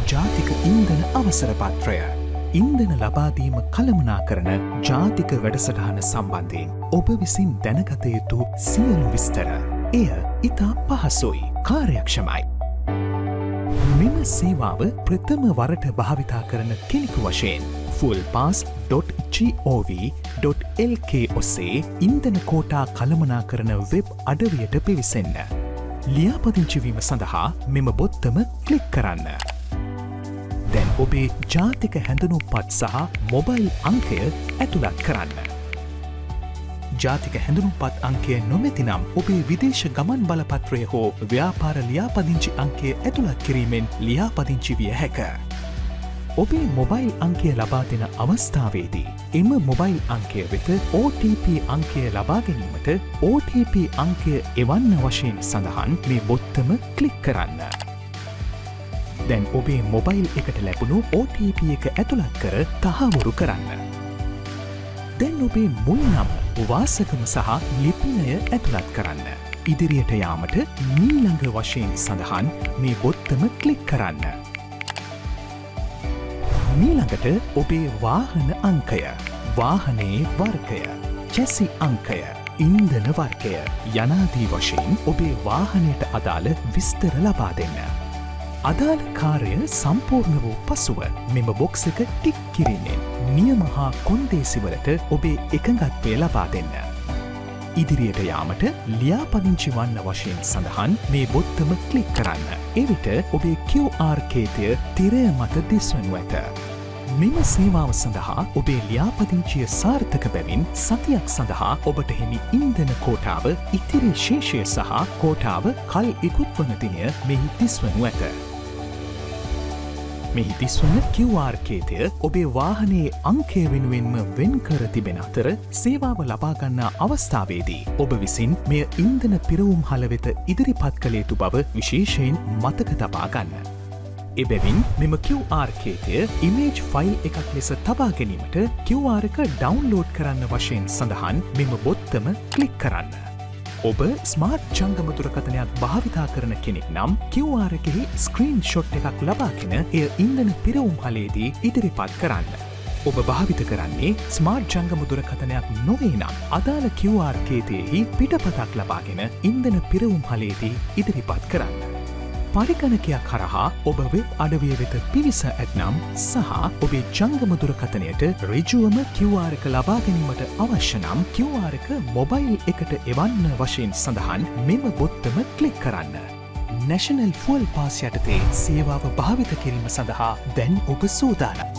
ජාතික ඉන්ධන අවසර පත්‍රය. ඉන්ධන ලබාදීම කළමනාකරන ජාතික වැඩසටහන සම්බන්ධයෙන් ඔබ විසින් දැනගත යුතු සියලු විස්තර. එය ඉතා පහසුයි, කාර්යක්ෂමයි. මෙම සේවාව ප්‍රථම වරට භාවිතා කරන කෙනෙකු වශයෙන් fuelpass.gov.lk ඔස්සේ ඉන්ධන කෝටා කළමනාකරන වෙබ් අඩවියට පිවිසෙන්න. ලියාපදිංචි වීම සඳහා මෙම බොත්තම ක්ලික් කරන්න. දැන් ඔබේ ජාතික හැඳුනුම්පත් සහ මොබයිල් අංකය ඇතුළත් කරන්න. ජාතික හැඳුනුම්පත් අංකය නොමැතිනම් ඔබේ විදේශ ගමන් බලපත්‍රය හෝ ව්‍යාපාර ලියාපදිංචි අංකය ඇතුළත් කිරීමෙන් ලියාපදිංචි විය හැක. ඔබේ මොබයිල් අංකය ලබා දෙන අවස්ථාවේදී එම මොබයිල් අංකය වෙත OTP අංකය ලබා ගැනීමට OTP අංකය එවන්න වශයෙන් සඳහන් මේ බොත්තම ක්ලික් කරන්න. දැන් ඔබේ මොබයිල් එකට ලැබුණු OTP එක ඇතුළත් කර තහවුරු කරන්න. දැන් ඔබේ මුල් නම, වාසගම සහ ලිපිනය ඇතුළත් කරන්න. ඉදිරියට යාමට මීළඟ වශයෙන් සඳහන් මේ බොත්තම ක්ලික් කරන්න. මීළඟට ඔබේ වාහන අංකය, වාහනයේ වර්ගය, චැසි අංකය, ඉන්ධන වර්ගය යනාදී වශයෙන් ඔබේ වාහනයට අදාළ විස්තර ලබා දෙන්න. අදාළ කාර්ය සම්පූර්ණ වූ පසුව මෙම බොක්ස් එක ටික් කිරීමෙන් නියම හා කොන්දේසිවලට ඔබේ එකඟත්වය ලබා දෙන්න. ඉදිරියට යාමට ලියාපදිංචි වන්න වශයෙන් සඳහන් මේ බොත්තම ක්ලික් කරන්න. එවිට ඔබේ QR කේතය තිරය මත දිස්වනු ඇත. මෙම සේවාව සඳහා ඔබේ ලියාපදිංචිය සාර්ථක බැවින් සතියක් සඳහා ඔබට හිමි ඉන්ධන කෝටාව ඉතිරි ශේෂය සහ කෝටාව කල් ඉකුත් වන දිනය මෙහි දිස්වනු ඇත. මෙහි දිස්වන QR කේතය ඔබේ වාහනයේ අංකය වෙනුවෙන්ම වෙන් කර තිබෙන අතර, සේවාව ලබා ගන්නා අවස්ථාවේදී ඔබ විසින් මෙය ඉන්ධන පිරවුම් හල වෙත ඉදිරිපත් කළ යුතු බව විශේෂයෙන් මතක තබා ගන්න. එබැවින් මෙම QR කේතය ඉමේජ් ෆයිල් එකක් ලෙස තබා ගැනීමට QR එක ඩවුන්ලෝඩ් කරන්න වශයෙන් සඳහන් මෙම බොත්තම ක්ලික් කරන්න. ඔබ ස්මාර්ට් ජංගම දුරකථනයක් භාවිතා කරන කෙනෙක් නම් QR එකෙහි ස්ක්‍රීන් ෂොට් එකක් ලබාගෙන එය ඉන්ධන පිරවුම් හලේදී ඉදිරිපත් කරන්න. ඔබ භාවිත කරන්නේ ස්මාර්ට් ජංගම දුරකථනයක් නොවේ නම් අදාළ QR කේතයෙහි පිටපතක් ලබාගෙන ඉන්ධන පිරවුම් හලේදී ඉදිරිපත් කරන්න. පරිගණකයක් හරහා ඔබ වෙබ් අඩවිය වෙත පිවිස ඇත්නම් සහ ඔබේ ජංගම දුරකථනයට ඍජුවම QR එක ලබා ගැනීමට අවශ්‍ය නම් QR එක මොබයිල් එකට එවන්න වශයෙන් සඳහන් මෙම බොත්තම ක්ලික් කරන්න. නැෂනල් ෆුවල් පාස් යටතේ සේවාව භාවිත කිරීම සඳහා දැන් ඔබ සූදානම්.